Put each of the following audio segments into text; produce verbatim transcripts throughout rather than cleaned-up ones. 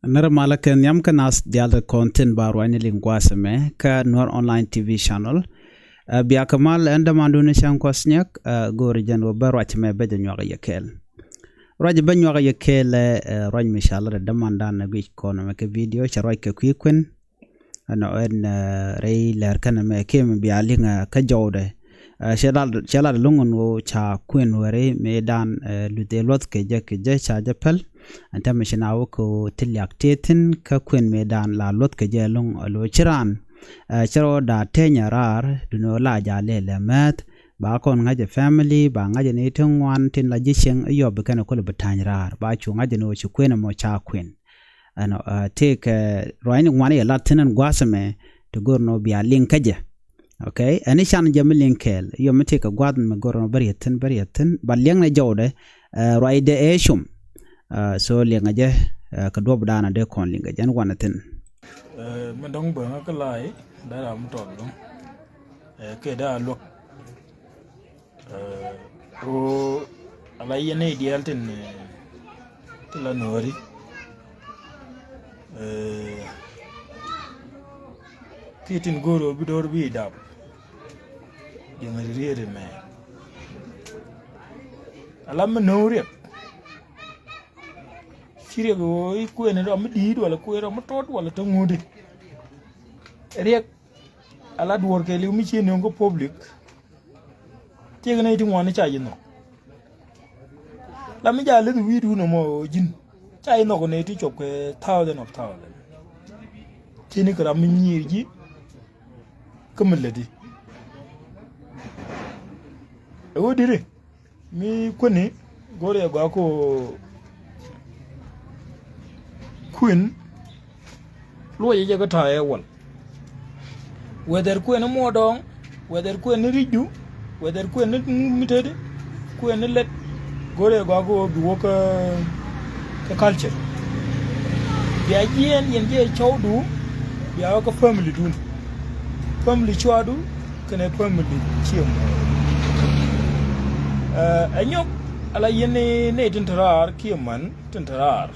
Nɛrɛ malä kɛ nhiam kä nath diaal ti kɔn thi̱n ba ruacni liŋ gua̱a̱th ɛmɛ kä Nuer Online T V channel. Ɛ, bia kɛ mal ɛn dämandun ni cäŋ kuɔth nyɛk, ɛ, go̱o̱ri jɛn wä bä ruac ɛmɛ bä jɛ nyuak yɛ kɛɛl. Ruac bä nyuak yɛ kɛɛl ɛ, ɛ, ruac mi ca lat ɛ dämandan ɛ guic kɔn ɛmɛ kɛ video cɛ ruac kɛ kui̱ kuën. Ɛnɔ ɛn, ɛ, rɛy lɛr kɛn ɛmɛ kiɛ mi bia liŋ, ɛ, kä jɔwdɛ. Ɛ, cɛ lat, cɛ lat lo̱ŋ ɛn ɣöö ca kuën weri mëëdan, ɛ, luth ëë luɔth kɛ jɛ kɛ jɛ ca jɛ päl. Ɛn täämɛ ci na wä kɛ ɣöö ti liak tëë thi̱n kä kuën mëëdan la luɔth kɛ jɛ lo̱ŋ ɛ lo̱ ci raan. Ɛ, cɛ rɔ da̱a̱ tɛny ɛ raar duundɛ ɣöö la ja̱ lɛl ɛ määth. Ba kɔn ŋa̱c ɛ family, ba ŋa̱c ɛ ni ti ŋuan tin la ji̱ cieŋ i̱ yɔp bi kɛn ɛ kol bi ta̱ny raar. Ba cu ŋa̱c ɛ ni ɣöö ci kuën ɛmɔ ca kuën. Ɛnɔ, ɛ, tëëkɛ ruacni ŋuan yɛ lat thi̱n ɛn gua̱a̱th ɛmɛ ti go̱r nɔ bia liŋ kä jɛ. Okay, ɛn i̱ can jɛ mi liŋ kɛɛl yɔ mi tëëkɛ gua̱a̱th mi go̱r nɔ bä riet thi̱n, bä riet thi̱n ba liɛŋnɛ jɔwdɛ, ɛ, ruacdɛ ɛ com. Ɛ, so liɛŋɛ jɛ, ɛ, kɛ duɔ̱pdan a dee kɔn liŋ kɛ jɛ ɛn wanɛ thi̱n. Ɛ, mi dɔ̱ŋ bäŋä kä la̱a̱c dee ram mi tɔt dɔ̱ŋ. Ɛ, kɛ dee a luäk. Ɛ, ɣöö ala yɛn nɛy diaal tin, ɛ, tin la nuääri. Ɛ, kiɛ tin go̱o̱r ɣöö bi do̱r bi dap. Diɛŋ ri riet ɛmɛ. Ala mi no̱o̱ŋ riɛk. Ci riɛk ɣöö i̱ kuëëni rɔ mi di̱i̱t wala kuëëni rɔ mi tɔt wala te ŋuti. Riɛk ala duɔ̱ɔ̱r kɛɛliw mi cie nööŋ kä public. Tiek nɛy ti ŋuan ca ji̱ nhɔk. La mi ja leth wi̱i̱du nɔmɔ ji̱n ca ji̱ nhɔk nɛy ti cop kɛ thousand of thousand. Tieni kɛ ram mi nyiir ji̱ kä mi lätdi. Ɛ ɣöö diri mi kuäni go̱rɛ gɔaa ko kuën. Luɔcɛ jɛ kä ta̱a̱ ɛ wal. Whether kuën ni muɔɔdɔɔŋ, whether kuën ni ri̱cdu, whether kuën ni mitet, kuën ni lɛt, go̱rɛ gɔaa ko bi wä kä, kä culture. Bia jiɛɛn yɛn jɛ cɔwdu, bia wä kä family dun. Family cuadu kɛnɛ family ciɛ muɔɔr. Ɛ, ɛ nyɔk ala yɛn ni nɛy tin te raar kiɛ man tin te raar.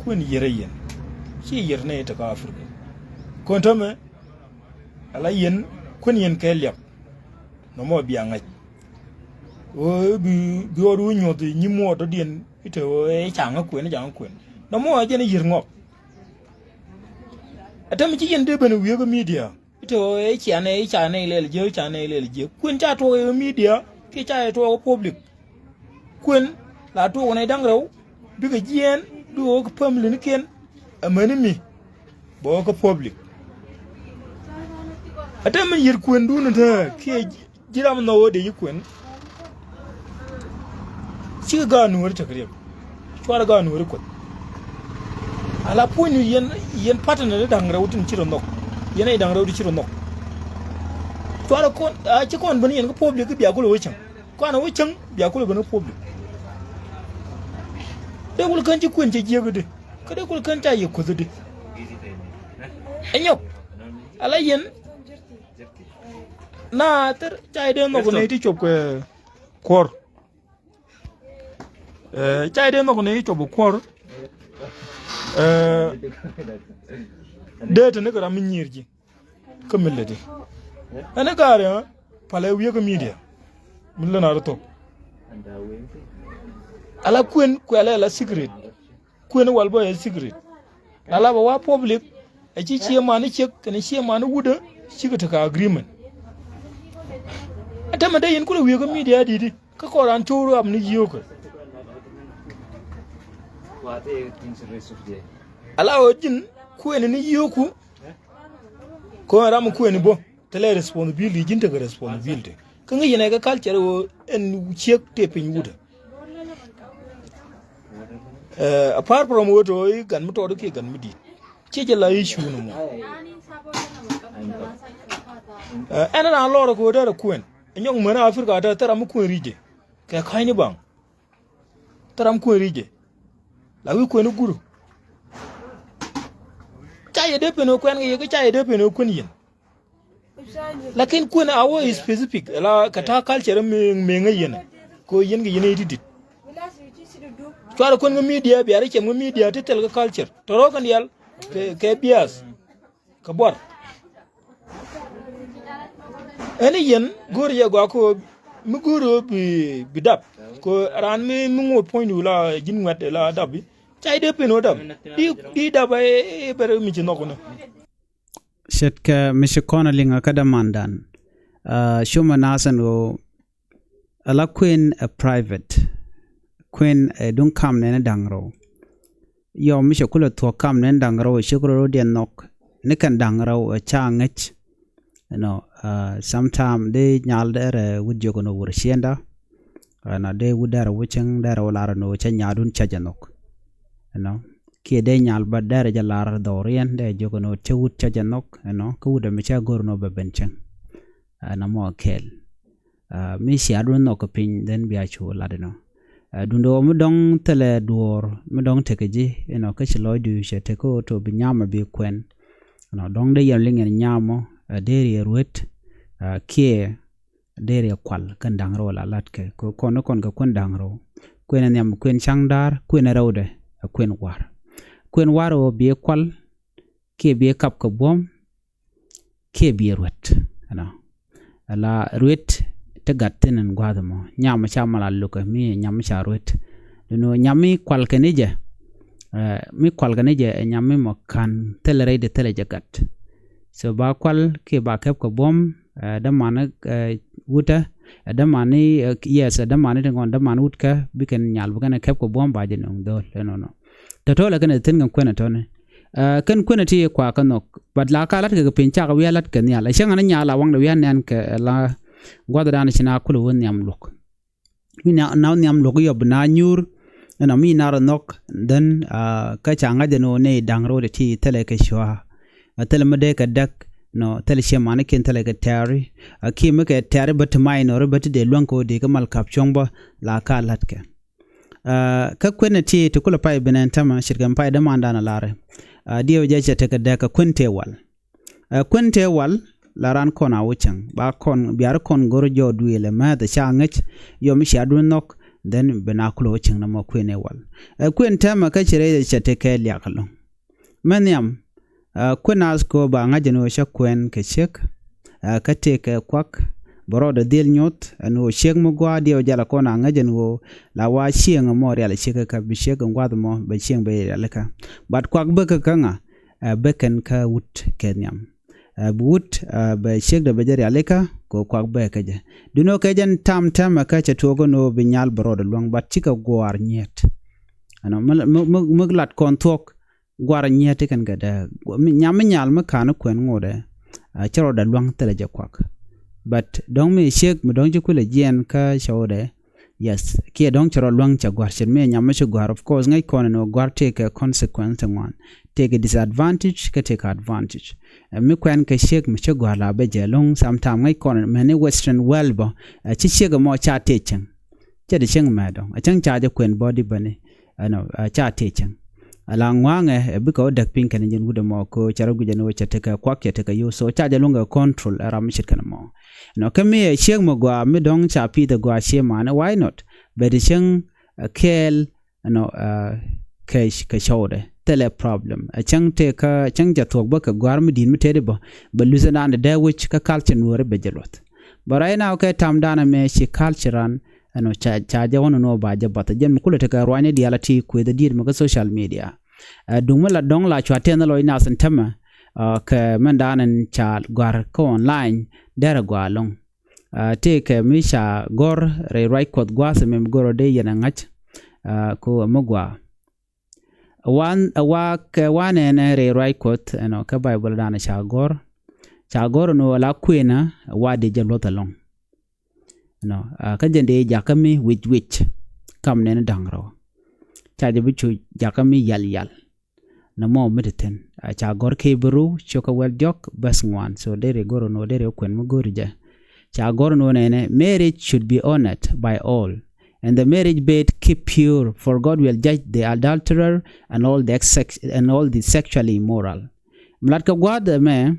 Kuën yier ɛ yɛn. Ci yier nɛy te kä Africa. Kɔn täämɛ ala yɛn kuën yɛn kɛ liak. Nɔmɔ bia ŋa̱c. Ɣöö bi, bi ɣɔr wu nyuɔth nyi muɔɔr dɔ̱diɛn i̱ te ɣöö ɛ ca̱ŋ ɛ kuën, ɛ ca̱ŋ ɛ kuën. Nɔmɔ ɛ jɛn ɛ yier ŋɔk. Ɛ täämɛ ci yɛn dee ben ɛ wiee kä media. I̱ te ɣöö i̱ cia nɛy, i̱ ca nɛy lɛl jiäk, i̱ ca nɛy lɛl jiäk. Kuën ca tuɔɔk ɛ media kiɛ ca yɛ tuɔɔk ɛ public. Kuën la tuɔɔk ɛ nɛy da̱ŋ rɛw bikɛ jiɛɛn bikɛ wä kä family nikiɛn. Amäni mi bɛ wä kä public. Ɛ te min yiet kuëndun ɛ te kiɛ ji̱ ram nhɔk ɣöö dee ji̱ kuën. Cikɛ gaat nuɔ̱ɔ̱ri tekɛ riɛk. Cuarɛ gaat nuɔ̱ɔ̱ri kuɔth. Ala puɔ̱nydu yɛn, yɛn partner ni da̱ŋ rɛw tin ci rɔ nhɔk. Yɛn nɛy da̱ŋ rɛw ti ci rɔ nhɔk. Cuarɛ kɔn, a ci kɔn ben yɛn kä public ki bia kulɛ wä cäŋ. Kɔn a wä cäŋ bia kulɛ ben kä public. Dee kulɛ kän ci kuën cɛ jiäk di. Kä dee kulɛ kän ca yɛ kuäth di. Ɛ nyɔk. Ala yɛn. Na thir ca yɛ dee nhɔk nɛy ti cop kɛ kuɔr. Ɛ, ca yɛ dee nhɔk nɛy ti cop kɛ kuɔr. Ɛ, dee te ni kɛ ram mi nyiir ji̱. Kä mi lätdi. Ɛn i̱ gaari, ɛ, palɛ wiee kä media. Mi lät na ri thok. Ala kuën, kuɛlɛ ala secret. Kuën wal bä ɛ secret. La la bɛ wa public, ɛ ci cie man i̱ ciek kɛnɛ cie man i̱ wut ɛ cikɛ tekɛ agreement. Ɛ tämɛ dee yɛn kulɛ wiee kä media di̱t i̱ kä kɔn raan cio̱w ram ni yio̱o̱kä. Ala ɣöö ji̱n kuëëni ni yio̱o̱ku. Kɔn ram kuëëni bä. Te lɛ responsibility, ji̱n tekɛ responsibility. Kä ŋäc yɛn ɛ kɛ culture ɣöö ɛn ciek tëë piny wutɛ. Ɛ, apart from ɣöö te ɣöö i̱ gan mi tɔɔt kiɛ gan mi di̱i̱t. Ciɛ jɛ la issue ni mɔ. Ɛ, ɛn ɛn a lɔr kɛ ɣöö derɛ kuɛn. Ɛ nyɔk män Africa te thil ram mi kuɛn ri̱cdɛ. Kɛ ka̱ny ni baŋ. Thil ram kuɛn ri̱cdɛ. La wi̱i̱ kuɛn i̱ guru. Ca yɛ dee pen ɣöö kuɛn kɛ yɛ kä ca yɛ dee pen ɣöö kuɛn yɛn. Lakin kuën a wä specific la kɛ ta̱a̱ culture mi, mi ŋäc yɛn. Kɛ ɣöö yɛn kɛ yɛn i̱ ti dit. Cuarɛ kuɛn kä media, bia rɛ cɛm kä media ti thil kä culture. Tɔrɔ kɛn dial kɛ, kɛ bias kɛ buar. Ɛn yɛn go̱o̱r yɛ gɔaa kɛ ɣöö mi go̱o̱r ɣöö bi, bi dap kɛ ɣöö raan mi, mi ŋot puɔ̱nydu la ji̱n ŋuɛt la dap i̱ ca i̱ dee pin ɣöö dap. Di, di dap ɛ, ɛ bɛr mi ci nhɔk ni. Ce̱tkɛ mi ci kɔn a liŋ a kä dämandan. Ah, cumɛ nath ɛn ɣöö ala kuën ɛ private. Kuën ɛ duŋ kam nɛn da̱ŋ rɛw. Yɔ mi cɛ kulɛ thuɔ̱k kam nɛn da̱ŋ rɛw ɛ cik rɔ rɔ diɛn nhɔk. Ni kɛn da̱ŋ rɛw ɛ ca ŋäc. You know, ah, sometime dee nyal dɛrɛ wut jiök ɛn ɣöö wur ciënda. Ɛn a dee wut dɛrɛ wä cäŋ dɛrɛ wä lar ɛn ɣöö cä nyaadun cä jɛ nhɔk. You know, kiɛ dee nyal bä dɛrɛ jɛ lar dhɔriɛn dee jiök ɛn ɣöö cä wut cä jɛ nhɔk, you know, kä wut ɛmɛ cä go̱r ɛn ɣöö bɛ ben cäŋ. Ɛn a mɔ kɛɛl. Ah, mi cia duun nhɔk kɛ piny, then bia cu lat ɛnɔ. Ah, duundɛ ɣöö mi dɔ̱ŋ thilɛ duɔ̱ɔ̱r, mi dɔ̱ŋ tekɛ ji̱, you know, kä ci lɔcdu cɛ tekɛ ɣöö to bi nyamɔ bi kuɛn. You know, dɔ̱ŋ dee yɛn liŋ ɛn nyamɔ, ah, dee riɛ ruet, ah, kiɛ dee riɛ kual kɛn da̱ŋ rɛw la latkɛ. Kɛ kɔn ni kɔn kɛ kuɛn da̱ŋ rɛw. Kuɛn ɛ nhiam kuɛn ca̱ŋ da̱a̱r, kuɛn ɛ rɛwdɛ, ɛ kuɛn war. Kuɛn war ɣöö bi kual, kiɛ bi kap kɛ buɔ̱m, kiɛ bi ruet. You know. Ala ruet ti gat thin in gua̱a̱th mɔ. Nyam ca mal a lukɛ mi nyam ca ruet. Duno nyam mi kual kɛ ni jɛ. Eh, mi kual kɛ ni jɛ, eh, nyam mi mɔ kan thilɛ rɛy di thilɛ jɛ gat. So ba kual kiɛ ba kɛp kɛ buɔ̱m, eh, däman, eh, wutɛ, eh, däman ni, eh, yes, eh, däman ni ti ŋuan, däman wut kä, bi kɛn nyal, bi kɛn kɛp kɛ buɔ̱m ba jɛ nuŋ dhol, eh, nɔnɔ. Tɔ̱tɔ̱ lɛ kɛn ɛ thi̱n kɛn kuɛn ɛ tɔ̱ni. Ɛ, kɛn kuɛn ɛ ti kua kä nhɔk. But la ka lat kɛ kɛ piny cak wi̱i̱ a lat kɛ nhial. Ɛ cäŋ an nyal a waŋdɛ wi̱i̱ a nɛn kɛ la gua̱thdan ci na kulɛ wä nhiam luɔk. Mi na, na nhiam luɔk yɔp na nyuur. Ɛnɔ mi nar nhɔk. Then, ɛ, kä ca ŋa̱c ɛn ɣöö nɛy da̱ŋ ro̱o̱dɛ ti thilɛ kɛ cua. Ɛ thilɛ mi dee kɛ däk. Nɔ, thilɛ ciɛ manikiɛn thilɛ kɛ tɛɛri. Ɛ kiɛ mi kɛ tɛɛri bä ti mac nɔri bä ti dee luäŋ kɛ ɣöö dee kɛ mal ka̱p cuɔ̱ŋ bä la ka la̱tkɛ. Ɛ, kä kuenɛ ti ti kulɛ pay binɛ tämɛ ce̱tkɛ mi pay dämandan a larɛ. Ɛ, diɛw jɛ cɛ tekɛ dɛk kɛ kuen tëë wal. Ɛ, kuen tëë wal la raan kɔn a wä cäŋ. Ba kɔn, biar kɔn go̱r jɔɔk duëël ɛ määth ɛ ca ŋäc, yɔ mi cia duun nhɔk, then bi na kulɛ wä cäŋ nɔmɔ kuen ëë wal. Ɛ, kuen täämɛ kä ci rɛy cɛ tekɛ liak ɛlɔ̱ŋ. Mɛ nhiam, ɛ, kuën naath kɛ ɣöö ba ŋa̱c ɛn ɣöö cä kuɛn kɛ ciek, ɛ, kä tëëkɛ kuak, bɛ rɔɔdɛ dhil nyoth, ɛn ɣöö ciek mi gua̱a̱r diɛw jal ɛ kɔn a ŋäc ɛn ɣöö la wa cieŋ ɛmɔ rial ɛ ciek kä bi ciek ɛn gua̱th ɛmɔ bɛ cieŋ bɛ rialikä. But kuak bäkɛ kä ŋa, ɛ, bäkɛn kä wut kɛ nhiam. Ɛ, bi wut, ɛ, bɛ ciekdɛ bɛ jɛ rialikä, kɛ ɣöö kuak bäkɛ jɛ. Duno kɛ jɛn tam tɛmɛ kä cɛ tuɔɔk ɛn ɣöö bi nyal bɛ rɔɔdɛ luäŋ, but cikɛ gua̱a̱r nyiet. Ɛnɔ, mi, mi, mi, mi lat kɔn thuɔ̱k, gua̱r nyiet ti kɛn kɛ dee. Mi, nyam mi nyal mi ka̱n kuɛn ŋotdɛ, a, cɛ rɔɔdɛ luäŋ thilɛ jɛ kuak. But dɔ̱ŋ mi ciek mi dɔ̱ŋ ci kulɛ jiɛn kä cɔwdɛ, yes, kiɛ dɔ̱ŋ cɛ rɔ luäŋ cɛ gua̱r ce̱t mi nyam mi ci gua̱r. Of course, ŋäc kɔn ɛn ɣöö gua̱r tëëkɛ consequence ti ŋuan. Tëëkɛ disadvantage kä tëëkɛ advantage. Ɛ, mi kuɛn kɛ ciek mi ci gua̱r la bɛ jɛ lo̱ŋ sometime ŋäc kɔn ɛn mɛni Western world bä, ɛ, ci ciek ɛmɔ ca tëë cieŋ. Cɛ di cieŋ mɛ dɔ̱ŋ. Ɛ cäŋ ca jɛ kuɛn body bäni. Ɛnɔ, ɛ, ca tëë cieŋ. Ala ŋuaŋɛ, ɛ, bikɛ wä däk piny kɛn jɛn wut ɛmɔ kɛ ɣöö cɛ rɔ guic ɛn ɣöö cɛ tekɛ kuak cɛ tekɛ yo̱o̱. So ca jɛ luäŋ kɛ control ɛ ram mi ce̱tkɛn ɛmɔ. Ɛnɔ, kä mi ɛ ciek mi gɔaa mi dɔ̱ŋ ca pith ɛ gɔaa cie manɛ, why not? Bɛ di cieŋ, ɛ, kɛɛl, ɛnɔ, ɛ, kɛ, kɛ cɔwdɛ. Thilɛ problem. Ɛ cäŋ tëë kä, cäŋ cɛ thuɔ̱k bä kɛ gɔ̱a̱r mi di̱i̱t mi tëëdi bä, bɛ luth ɛn da̱a̱n dee wec kä culture nuɔɔri bɛ jɛ luɔth. But right now kɛ tamdan ɛmɛ ci culture ran, ɛnɔ, ca, ca jɛ wä nɔ nɔ ba jɛ bath. Jɛn mi kulɛ tekɛ ruanyni diaal a ti kuëth a diet mi kä social media. Ɛ, duŋ mi la dɔ̱ŋ la cua tɛn lɔc nath in tämɛ, ɛ, kɛ mɛn dan in ca gɔ̱a̱r kä online, derɛ gɔaa lɔ̱ŋ. Ɛ, tëëkɛ mi ca gɔ̱r rɛy ruac Kuɔth gua̱a̱th ɛmɛ mi go̱r ɔ dee yɛn ɛ ŋa̱c, ɛ, ko ɛ mi gɔaa. Wan, ɛ wa kɛ wa nɛnɛ rɛy ruac Kuɔth, ɛnɔ, kä Baibol dan ca gɔ̱r. Ca gɔ̱r ɛn ɣöö la kuënä, ɛ wa di jɛ luɔth ɛlɔ̱ŋ. Ɛnɔ, a, kä jɛn dee jakä mi wic wic. Kam nɛn da̱ŋ rɔ. Ca jɛ bi cu jakä mi yal yal. Nɔmɔ mi ti thi̱n. A, ca gɔ̱r kɛ Bɛru, cio̱kä wäl diɔ̱k, bäth ŋuan. So, deri go̱r ɛn ɣöö deri kuɛn mi go̱ri jɛ. Ca gɔ̱r ɛn ɣöö nɛnɛ, marriage should be honored by all. And the marriage bed keep pure, for God will judge the adulterer and all the ex-, and all the sexually immoral. Mi lat kɛ gua̱a̱th ɛmɛ,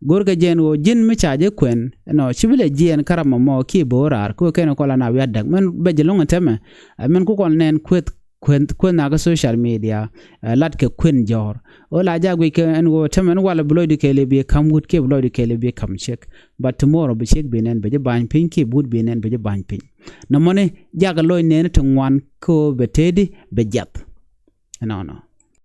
go̱rkɛ jɛ ɛn ɣöö ji̱n mi ca jɛ kuɛn, ɛnɔ, ci bi lɛ jiɛɛn kä ram ɛmɔ kiɛ bo̱o̱ raar, kä ɣöö kɛn kɔn la na wiat däk. Mɛn bɛ jɛ lo̱ŋ ɛn täämɛ, ɛ, mɛn ku kɔn nɛn kuëth Kuën, kuën nakä social media, lat kɛ kuën jɔ̱ɔ̱r. Ɣöö la jak guic kɛ ɛn ɣöö tämɛ ni walɛ bi lɔcdu kɛɛliw bi ka̱m wut kiɛ bi lɔcdu kɛɛliw bi ka̱m ciek. But tomorrow bi ciek bi nɛn, bɛ ji̱ ba̱ny piny, kiɛ bi wut bi nɛn, bɛ ji̱ ba̱ny piny. Nɔmɔni jakɛ loc nɛɛni ti ŋuan kä ɣöö bɛ tëëdi bɛ jiath. Ɛnɔnɔ.